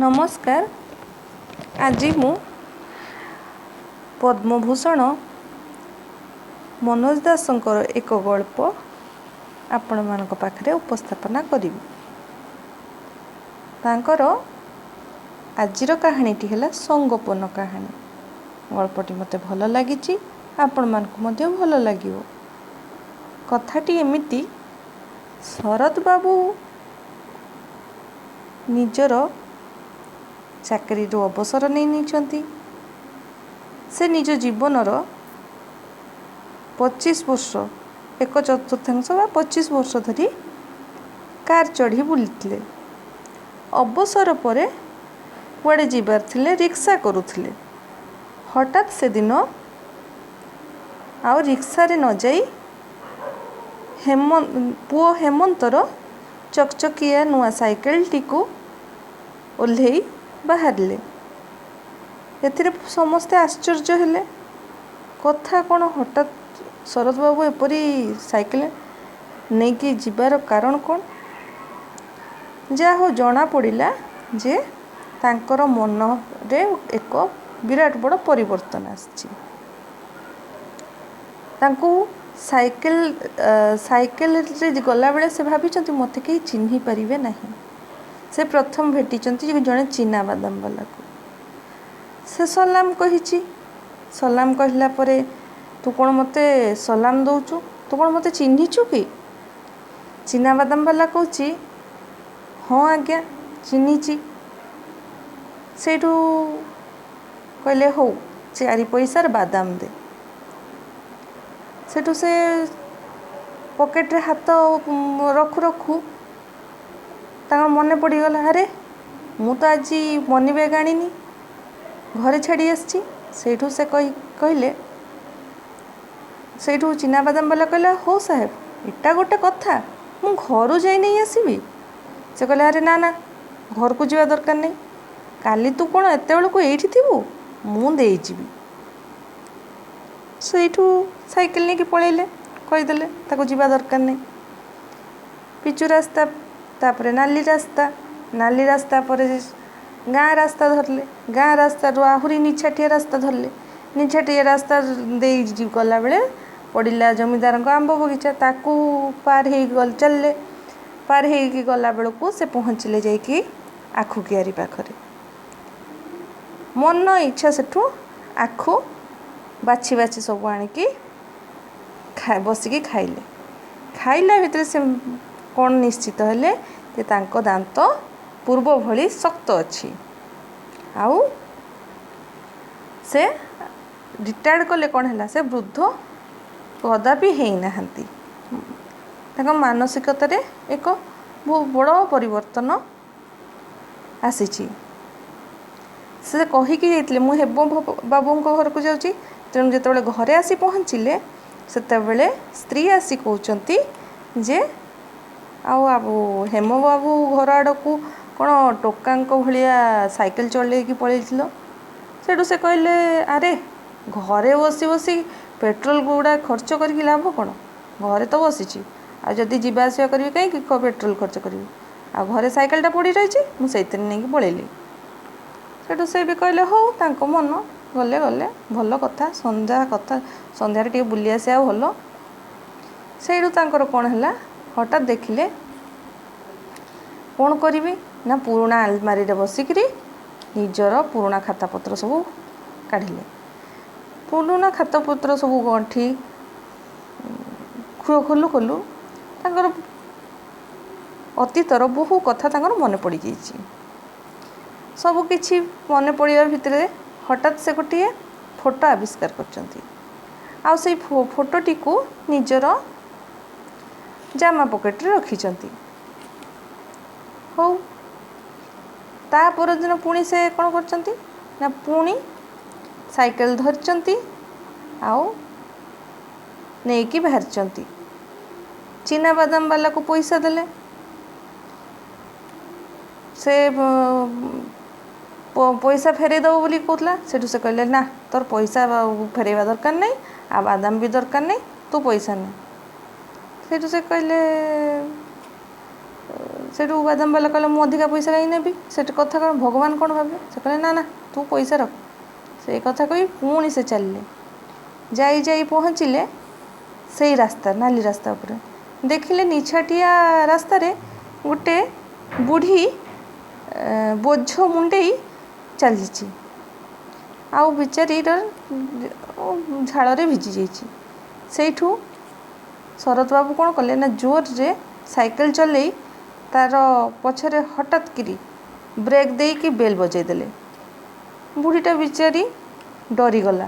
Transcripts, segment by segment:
ନମସ୍କାର। ଆଜି ମୁଁ ପଦ୍ମଭୂଷଣ ମନୋଜ ଦାସଙ୍କର ଏକ ଗଳ୍ପ ଆପଣମାନଙ୍କ ପାଖରେ ଉପସ୍ଥାପନା କରିବି। ତାଙ୍କର ଆଜିର କାହାଣୀଟି ହେଲା ସଂଗୋପନ କାହାଣୀ। ଗଳ୍ପଟି ମୋତେ ଭଲ ଲାଗିଛି, ଆପଣମାନଙ୍କୁ ମଧ୍ୟ ଭଲ ଲାଗିବ। କଥାଟି ଏମିତି, ଶରତ ବାବୁ ନିଜର ଚାକିରିରୁ ଅବସର ନେଇ ନେଇଛନ୍ତି। ସେ ନିଜ ଜୀବନର 25 ବର୍ଷ, 1/4 ବା 25 ବର୍ଷ ଧରି କାର୍ ଚଢ଼ି ବୁଲିଥିଲେ। ଅବସର ପରେ କୁଆଡ଼େ ଯିବାର ଥିଲେ ରିକ୍ସା କରୁଥିଲେ। ହଠାତ୍ ସେଦିନ ଆଉ ରିକ୍ସାରେ ନ ଯାଇ ପୁଅ ହେମନ୍ତର ଚକଚକିଆ ନୂଆ ସାଇକେଲଟିକୁ ଓହ୍ଲେଇ ବାହାରିଲେ। ଏଥିରେ ସମସ୍ତେ ଆଶ୍ଚର୍ଯ୍ୟ ହେଲେ। କଥା କ'ଣ, ହଠାତ୍ ଶରତବାବୁ ଏପରି ସାଇକେଲ ନେଇକି ଯିବାର କାରଣ କ'ଣ? ଯାହା ହଉ, ଜଣାପଡ଼ିଲା ଯେ ତାଙ୍କର ମନରେ ଏକ ବିରାଟ ବଡ଼ ପରିବର୍ତ୍ତନ ଆସିଛି। ତାଙ୍କୁ ସାଇକେଲରେ ଗଲାବେଳେ ସେ ଭାବିଛନ୍ତି, ମୋତେ କେହି ଚିହ୍ନି ପାରିବେ ନାହିଁ। ସେ ପ୍ରଥମ ଭେଟିଛନ୍ତି ଜଣେ ଚିନାବାଦାମ ବାଲାକୁ। ସେ ସଲାମ କହିଛି। ସଲାମ କହିଲା ପରେ, ତୁ କ'ଣ ମୋତେ ସଲାମ ଦେଉଛୁ? ତୁ କ'ଣ ମୋତେ ଚିହ୍ନିଛୁ କି? ଚିନାବାଦାମ ବାଲା କହୁଛି, ହଁ ଆଜ୍ଞା, ଚିହ୍ନିଛି। ସେଇଠୁ କହିଲେ, ହଉ, 4 ପଇସାର ବାଦାମ ଦେ। ସେଠୁ ସେ ପକେଟରେ ହାତ ରଖୁ ରଖୁ ତାଙ୍କର ମନେ ପଡ଼ିଗଲା, ଆରେ ମୁଁ ତ ଆଜି ମନି ବ୍ୟାଗ୍ ଆଣିନି, ଘରେ ଛାଡ଼ି ଆସିଛି। ସେଇଠୁ ସେ କହିଲେ, ସେଇଠୁ ଚିନାବାଦାମ ବାଲା କହିଲା, ହଉ ସାହେବ, ଏଇଟା ଗୋଟେ କଥା, ମୁଁ ଘରୁ ଯାଇ ନେଇ ଆସିବି। ସେ କହିଲେ, ଆରେ ନା ନା, ଘରକୁ ଯିବା ଦରକାର ନାହିଁ, କାଲି ତୁ କ'ଣ ଏତେବେଳକୁ ଏଇଠି ଥିବୁ? ମୁଁ ଦେଇଯିବି। ସେଇଠୁ ସାଇକେଲ ନେଇକି ପଳେଇଲେ, କହିଦେଲେ ତାକୁ ଯିବା ଦରକାର ନାହିଁ। ପିଚୁ ରାସ୍ତା, ତାପରେ ନାଲି ରାସ୍ତା, ନାଲି ରାସ୍ତା ପରେ ଗାଁ ରାସ୍ତା ଧରିଲେ। ଗାଁ ରାସ୍ତାରୁ ଆହୁରି ନିଛାଟିଆ ରାସ୍ତା ଧରିଲେ। ନିଛାଟିଆ ରାସ୍ତା ଦେଇ ଗଲାବେଳେ ପଡ଼ିଲା ଜମିଦାରଙ୍କ ଆମ୍ବ ବଗିଚା। ତାକୁ ପାର ହେଇକି ଚାଲିଲେ। ପାର ହେଇକି ଗଲାବେଳକୁ ସେ ପହଞ୍ଚିଲେ ଯାଇକି ଆଖୁ କିଆରି ପାଖରେ। ମନ ଇଚ୍ଛା ସେଠୁ ଆଖୁ ବାଛି ବାଛି ସବୁ ଆଣିକି ବସିକି ଖାଇଲେ। ଖାଇଲା ଭିତରେ ସେ କ'ଣ ନିଶ୍ଚିତ ହେଲେ ଯେ ତାଙ୍କ ଦାନ୍ତ ପୂର୍ବ ଭଳି ଶକ୍ତ ଅଛି। ଆଉ ସେ ରିଟାୟାର୍ଡ଼ କଲେ କ'ଣ ହେଲା, ସେ ବୃଦ୍ଧ କଦାପି ହେଇନାହାନ୍ତି। ତାଙ୍କ ମାନସିକତାରେ ଏକ ବହୁ ବଡ଼ ପରିବର୍ତ୍ତନ ଆସିଛି। ସେ କହିକି ଯାଇଥିଲେ, ମୁଁ ହେମ ବାବୁଙ୍କ ଘରକୁ ଯାଉଛି। ତେଣୁ ଯେତେବେଳେ ଘରେ ଆସି ପହଞ୍ଚିଲେ, ସେତେବେଳେ ସ୍ତ୍ରୀ ଆସି କହୁଛନ୍ତି ଯେ ଆଉ ହେମ ବାବୁ ଘର ଆଡ଼କୁ କ'ଣ ଟୋକାଙ୍କ ଭଳିଆ ସାଇକେଲ ଚଲେଇକି ପଳେଇଥିଲ? ସେଇଠୁ ସେ କହିଲେ, ଆରେ ଘରେ ବସି ବସି ପେଟ୍ରୋଲ ଗୁଡ଼ା ଖର୍ଚ୍ଚ କରିକି ଲାଭ କ'ଣ? ଘରେ ତ ବସିଛି, ଆଉ ଯଦି ଯିବା ଆସିବା କରିବି କାହିଁକି ପେଟ୍ରୋଲ ଖର୍ଚ୍ଚ କରିବି? ଆଉ ଘରେ ସାଇକେଲଟା ପଡ଼ି ରହିଛି, ମୁଁ ସେଇଥିରେ ନେଇକି ପଳେଇଲି। ସେଇଠୁ ସେ ବି କହିଲେ, ହଉ, ତାଙ୍କ ମନ, ଗଲେ ଗଲେ ଭଲ କଥା, ସନ୍ଧ୍ୟା କଥା, ସନ୍ଧ୍ୟାରେ ଟିକେ ବୁଲି ଆସିବା ଭଲ। ସେଇଠୁ ତାଙ୍କର କ'ଣ ହେଲା, ହଠାତ୍ ଦେଖିଲେ କ'ଣ କରିବି ନା ପୁରୁଣା ଆଲମାରିରେ ବସିକିରି ନିଜର ପୁରୁଣା ଖାତାପତ୍ର ସବୁ କାଢ଼ିଲେ। ପୁରୁଣା ଖାତାପତ୍ର ସବୁ ଗଣ୍ଠି ଖୋଲୁ ଖୋଲୁ ତାଙ୍କର ଅତୀତର ବହୁ କଥା ତାଙ୍କର ମନେ ପଡ଼ିଯାଇଛି। ସବୁକିଛି ମନେ ପଡ଼ିବା ଭିତରେ ହଠାତ୍ ସେ ଗୋଟିଏ ଫଟୋ ଆବିଷ୍କାର କରିଛନ୍ତି ଆଉ ସେଇ ଫଟୋଟିକୁ ନିଜର ଜାମା ପକେଟରେ ରଖିଛନ୍ତି। ହଉ, ତା ପରଦିନ ପୁଣି ସେ କ'ଣ କରିଛନ୍ତି ନା ପୁଣି ସାଇକେଲ ଧରିଛନ୍ତି ଆଉ ନେଇକି ବାହାରିଛନ୍ତି। ଚିନାବାଦାମ ବାଲାକୁ ପଇସା ଦେଲେ। ସେ ପଇସା ଫେରେଇ ଦେବ ବୋଲି କହୁଥିଲା। ସେଠୁ ସେ କହିଲେ, ନା, ତୋର ପଇସା ଫେରେଇବା ଦରକାର ନାହିଁ ଆଉ ବାଦାମ ବି ଦରକାର ନାହିଁ, ତୁ ପଇସା ନେ। ସେଇଠୁ ସେ କହିଲେ, ସେଇଠୁ ବାଦାମ ବାଲା କହିଲା, ମୁଁ ଅଧିକା ପଇସା କାହିଁ ନେବି? ସେଠି କଥା କ'ଣ, ଭଗବାନ କ'ଣ ଭାବିବେ? ସେ କହିଲେ, ନା ନା, ତୁ ପଇସା ରଖ। ସେଇ କଥା କହି ପୁଣି ସେ ଚାଲିଲେ। ଯାଇ ଯାଇ ପହଞ୍ଚିଲେ ସେଇ ରାସ୍ତା, ନାଲି ରାସ୍ତା ଉପରେ। ଦେଖିଲେ ନିଛାଟିଆ ରାସ୍ତାରେ ଗୋଟେ ବୁଢ଼ୀ ବୋଝ ମୁଣ୍ଡେଇ ଚାଲିଛି, ଆଉ ବିଚାରୀର ଝାଳରେ ଭିଜି ଯାଇଛି। ସେଇଠୁ ଶରତ ବାବୁ କ'ଣ କଲେ ନା, ଜୋରରେ ସାଇକେଲ ଚଲେଇ ତାର ପଛରେ ହଠାତ୍ କିରି ବ୍ରେକ୍ ଦେଇକି ବେଲ୍ ବଜେଇ ଦେଲେ। ବୁଢ଼ୀଟା ବିଚାରୀ ଡରିଗଲା,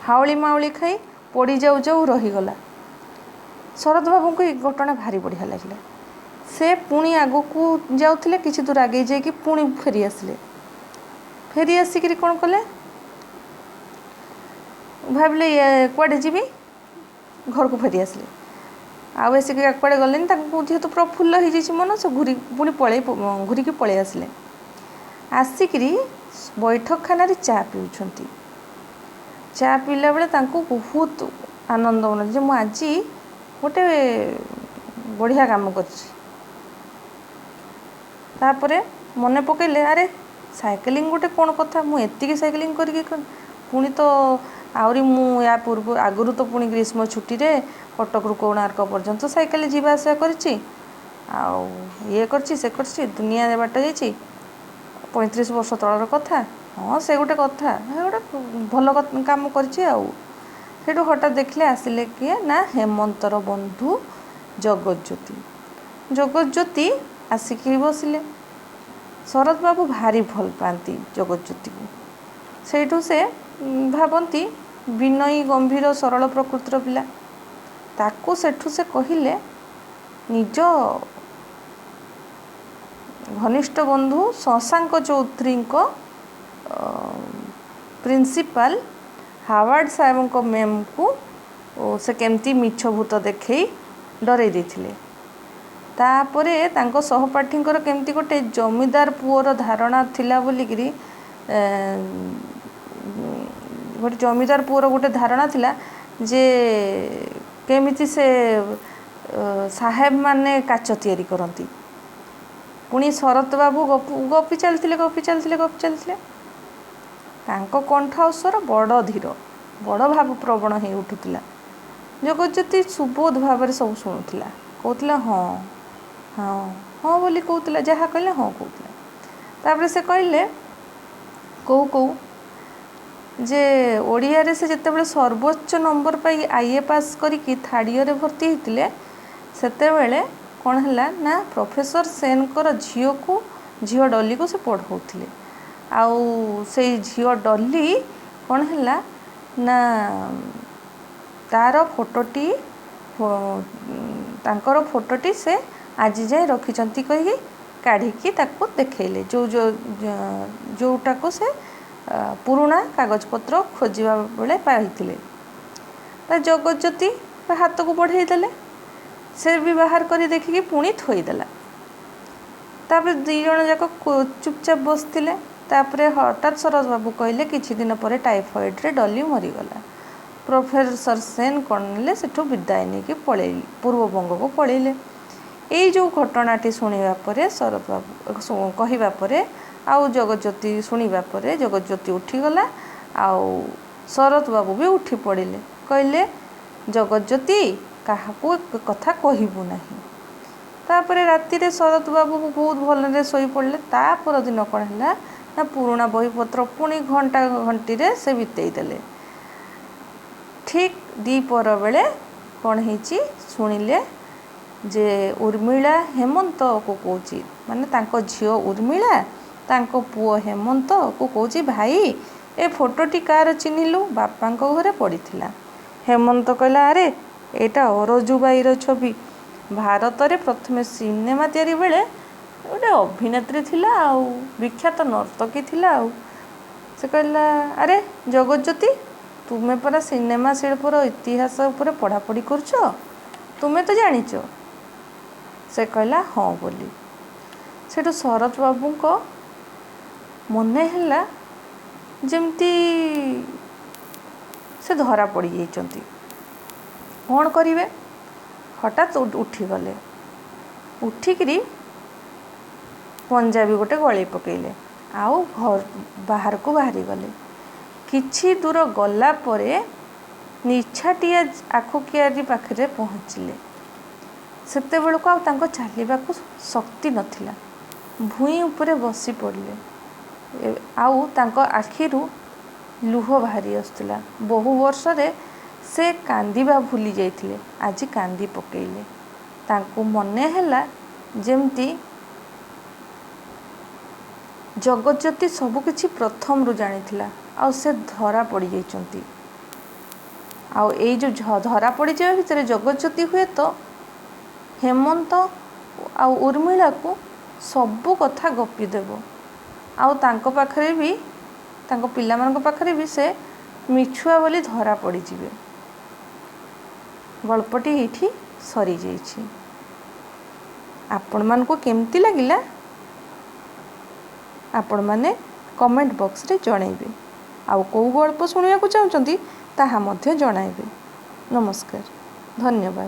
ହାଉଳି ମାଉଳି ଖାଇ ପଡ଼ି ଯାଉ ଯାଉ ରହିଗଲା। ଶରତ ବାବୁଙ୍କୁ ଏ ଘଟଣା ଭାରି ବଢ଼ିଆ ଲାଗିଲା। ସେ ପୁଣି ଆଗକୁ ଯାଉଥିଲେ, କିଛି ଦୂର ଆଗେଇ ଯାଇକି ପୁଣି ଫେରି ଆସିଲେ। ଫେରି ଆସିକିରି କ'ଣ କଲେ? ଭାବିଲେ କୁଆଡ଼େ ଯିବି, ଘରକୁ ଫେରି ଆସିଲେ। ଆଉ ଆସିକି କୁଆଡ଼େ ଗଲେନି। ତାଙ୍କୁ ଯେହେତୁ ପ୍ରଫୁଲ୍ଲ ହେଇଯାଇଛି ମନ, ସେ ଘୁରି ପୁଣି ପଳେଇ ଘୁରିକି ପଳେଇ ଆସିଲେ। ଆସିକିରି ବୈଠକଖାନାରେ ଚା ପିଉଛନ୍ତି। ଚା ପିଇଲା ବେଳେ ତାଙ୍କୁ ବହୁତ ଆନନ୍ଦ ମନେ ଯେ ମୁଁ ଆଜି ଗୋଟେ ବଢ଼ିଆ କାମ କରିଛି। ତାପରେ ମନେ ପକେଇଲେ, ଆରେ ସାଇକେଲିଂ ଗୋଟେ କ'ଣ କଥା? ମୁଁ ଏତିକି ସାଇକେଲିଂ କରିକି ପୁଣି ତ ଆହୁରି ମୁଁ ୟା ପୂର୍ବ ଆଗରୁ ତ ପୁଣି ଗ୍ରୀଷ୍ମ ଛୁଟିରେ କଟକରୁ କୋଣାର୍କ ପର୍ଯ୍ୟନ୍ତ ସାଇକେଲରେ ଯିବା ଆସିବା କରିଛି, ଆଉ ଇଏ କରିଛି, ସେ କରିଛି, ଦୁନିଆ ବାଟ ଯାଇଛି। 35 ବର୍ଷ ତଳର କଥା। ହଁ, ସେ ଗୋଟେ କଥା, ସେ ଗୋଟେ ଭଲ କାମ କରିଛି। ଆଉ ସେଇଠୁ ହଠାତ୍ ଦେଖିଲେ ଆସିଲେ କିଏ ନା ହେମନ୍ତର ବନ୍ଧୁ ଜଗତଜ୍ୟୋତି। ଜଗତଜ୍ୟୋତି ଆସିକିରି ବସିଲେ। ଶରତ ବାବୁ ଭାରି ଭଲ ପାଆନ୍ତି ଜଗତଜ୍ୟୋତିକୁ। ସେଇଠୁ ସେ ଭାବନ୍ତି ବିନୟୀ, ଗମ୍ଭୀର, ସରଳ ପ୍ରକୃତିର ପିଲା। ତାକୁ ସେଠୁ ସେ କହିଲେ ନିଜ ଘନିଷ୍ଠ ବନ୍ଧୁ ଶଶାଙ୍କ ଚୌଧୁରୀଙ୍କ ପ୍ରିନ୍ସିପାଲ ହାୱାର୍ଡ଼ ସାହେବଙ୍କ ମେମ୍କୁ ସେ କେମିତି ମିଛ ଭୂତ ଦେଖେଇ ଡରେଇ ଦେଇଥିଲେ। ତାପରେ ତାଙ୍କ ସହପାଠୀଙ୍କର କେମିତି ଗୋଟେ ଜମିଦାର ପୁଅର ଧାରଣା ଥିଲା ବୋଲିକିରି, ଗୋଟେ ଜମିଦାର ପୁଅର ଗୋଟେ ଧାରଣା ଥିଲା ଯେ କେମିତି ସେ ସାହେବ ମାନେ କାଚ ତିଆରି କରନ୍ତି। ପୁଣି ଶରତ ବାବୁ ଗପି ଚାଲିଥିଲେ, ଗପି ଚାଲିଥିଲେ, ଗପି ଚାଲିଥିଲେ। ତାଙ୍କ କଣ୍ଠ ଆଉ ସ୍ୱର ବଡ଼ ଧୀର, ବଡ଼ ଭାବପ୍ରବଣ ହେଇ ଉଠୁଥିଲା। ଜଗତଜ୍ୟୋତି ସୁବୋଧ ଭାବରେ ସବୁ ଶୁଣୁଥିଲା। କହୁଥିଲା ହଁ ହଁ ହଁ ବୋଲି କହୁଥିଲା, ଯାହା କହିଲେ ହଁ କହୁଥିଲା। ତାପରେ ସେ କହିଲେ କହୁ କହୁ ଯେ ଓଡ଼ିଆରେ ସେ ଯେତେବେଳେ ସର୍ବୋଚ୍ଚ ନମ୍ବର ପାଇ I A pass କରିକି ଥାର୍ଡ଼ ଇୟର୍ରେ ଭର୍ତ୍ତି ହେଇଥିଲେ, ସେତେବେଳେ କ'ଣ ହେଲା ନା ପ୍ରଫେସର ସେନ୍ଙ୍କର ଝିଅକୁ, ଝିଅ ଡଲିକୁ ସେ ପଢ଼ଉଥିଲେ। ଆଉ ସେଇ ଝିଅ ଡଲି କ'ଣ ହେଲା ନା ତାର ଫଟୋଟି, ତାଙ୍କର ଫଟୋଟି ସେ ଆଜି ଯାଏଁ ରଖିଛନ୍ତି କହିକି କାଢ଼ିକି ତାକୁ ଦେଖେଇଲେ, ଯେଉଁ ଯେଉଁଟାକୁ ସେ ପୁରୁଣା କାଗଜପତ୍ର ଖୋଜିବା ବେଳେ ପାଇଥିଲେ। ତା ଜଗତଜ୍ୟୋତି ହାତକୁ ବଢ଼େଇ ଦେଲେ। ସେ ବି ବାହାର କରି ଦେଖିକି ପୁଣି ଥୋଇଦେଲା। ତାପରେ ଦୁଇ ଜଣ ଯାକ ଚୁପଚାପ ବସିଥିଲେ। ତାପରେ ହଠାତ୍ ଶରତ ବାବୁ କହିଲେ, କିଛି ଦିନ ପରେ ଟାଇଫଏଡ଼ରେ ଡଲି ମରିଗଲା। ପ୍ରଫେସର ସେନ୍ କ'ଣ ନେଲେ, ସେଠୁ ବିଦାୟ ନେଇକି ପଳେଇଲେ, ପୂର୍ବବଙ୍ଗକୁ ପଳେଇଲେ। ଏଇ ଯେଉଁ ଘଟଣାଟି ଶୁଣିବା ପରେ, ଶରତ ବାବୁ କହିବା ପରେ ଆଉ ଜଗତଜ୍ୟୋତି ଶୁଣିବା ପରେ, ଜଗତଜ୍ୟୋତି ଉଠିଗଲା ଆଉ ଶରତ ବାବୁ ବି ଉଠି ପଡ଼ିଲେ। କହିଲେ, ଜଗତଜ୍ୟୋତି, କାହାକୁ କଥା କହିବୁ ନାହିଁ। ତାପରେ ରାତିରେ ଶରତ ବାବୁ ବହୁତ ଭଲରେ ଶୋଇପଡ଼ିଲେ। ତା ପରଦିନ କ'ଣ ହେଲା ନା ପୁରୁଣା ବହିପତ୍ର ପୁଣି ଘଣ୍ଟା ଘଣ୍ଟିରେ ସେ ବିତେଇ ଦେଲେ। ଠିକ୍ ଦ୍ୱିପହର ବେଳେ କ'ଣ ହେଇଛି, ଶୁଣିଲେ ଯେ ଉର୍ମିଳା ହେମନ୍ତକୁ କହୁଛି, ମାନେ ତାଙ୍କ ଝିଅ ଉର୍ମିଳା ତାଙ୍କ ପୁଅ ହେମନ୍ତକୁ କହୁଛି, ଭାଇ, ଏ ଫଟୋଟି କାହାର ଚିହ୍ନିଲୁ? ବାପାଙ୍କ ଘରେ ପଡ଼ିଥିଲା। ହେମନ୍ତ କହିଲା, ଆରେ ଏଇଟା ଅରଜୁବାଇର ଛବି। ଭାରତରେ ପ୍ରଥମେ ସିନେମା ତିଆରି ବେଳେ ଗୋଟେ ଅଭିନେତ୍ରୀ ଥିଲା ଆଉ ବିଖ୍ୟାତ ନର୍ତ୍ତକୀ ଥିଲା। ଆଉ ସେ କହିଲା, ଆରେ ଜଗତଜ୍ୟୋତି, ତୁମେ ପରା ସିନେମା ଶିଳ୍ପର ଇତିହାସ ଉପରେ ପଢ଼ାପଢ଼ି କରୁଛ, ତୁମେ ତ ଜାଣିଛ। ସେ କହିଲା ହଁ ବୋଲି। ସେଠୁ ଶରତ ବାବୁଙ୍କ ମନେ ହେଲା ଯେମିତି ସେ ଧରା ପଡ଼ିଯାଇଛନ୍ତି। କ'ଣ କରିବେ? ହଠାତ୍ ଉଠିଗଲେ। ଉଠିକିରି ପଞ୍ଜାବୀ ଗୋଟେ ଗଳେଇ ପକାଇଲେ ଆଉ ଘର ବାହାରକୁ ବାହାରିଗଲେ। କିଛି ଦୂର ଗଲା ପରେ ନିଛାଟିଆ ଆଖୁ କିଆରି ପାଖରେ ପହଞ୍ଚିଲେ। ସେତେବେଳକୁ ଆଉ ତାଙ୍କ ଚାଲିବାକୁ ଶକ୍ତି ନଥିଲା। ଭୂଇଁ ଉପରେ ବସି ପଡ଼ିଲେ ଆଉ ତାଙ୍କ ଆଖିରୁ ଲୁହ ବାହାରି ଆସୁଥିଲା। ବହୁ ବର୍ଷରେ ସେ କାନ୍ଦିବା ଭୁଲି ଯାଇଥିଲେ, ଆଜି କାନ୍ଦି ପକେଇଲେ। ତାଙ୍କୁ ମନେ ହେଲା ଯେମିତି ଜଗତଜ୍ୟୋତି ସବୁକିଛି ପ୍ରଥମରୁ ଜାଣିଥିଲା ଆଉ ସେ ଧରା ପଡ଼ିଯାଇଛନ୍ତି। ଆଉ ଏଇ ଯେଉଁ ଧରା ପଡ଼ିଯିବା ଭିତରେ ଜଗତଜ୍ୟୋତି ହୁଏତ ହେମନ୍ତ ଆଉ ଉର୍ମିଳାକୁ ସବୁ କଥା ଗପିଦେବ, ଆଉ ତାଙ୍କ ପାଖରେ ବି, ତାଙ୍କ ପିଲାମାନଙ୍କ ପାଖରେ ବି ସେ ମିଛୁଆ ବୋଲି ଧରା ପଡ଼ିଯିବେ। ଗଳ୍ପଟି ଏଇଠି ସରିଯାଇଛି। ଆପଣମାନଙ୍କୁ କେମିତି ଲାଗିଲା ଆପଣମାନେ କମେଣ୍ଟ ବକ୍ସରେ ଜଣାଇବେ, ଆଉ କେଉଁ ଗଳ୍ପ ଶୁଣିବାକୁ ଚାହୁଁଛନ୍ତି ତାହା ମଧ୍ୟ ଜଣାଇବେ। ନମସ୍କାର, ଧନ୍ୟବାଦ।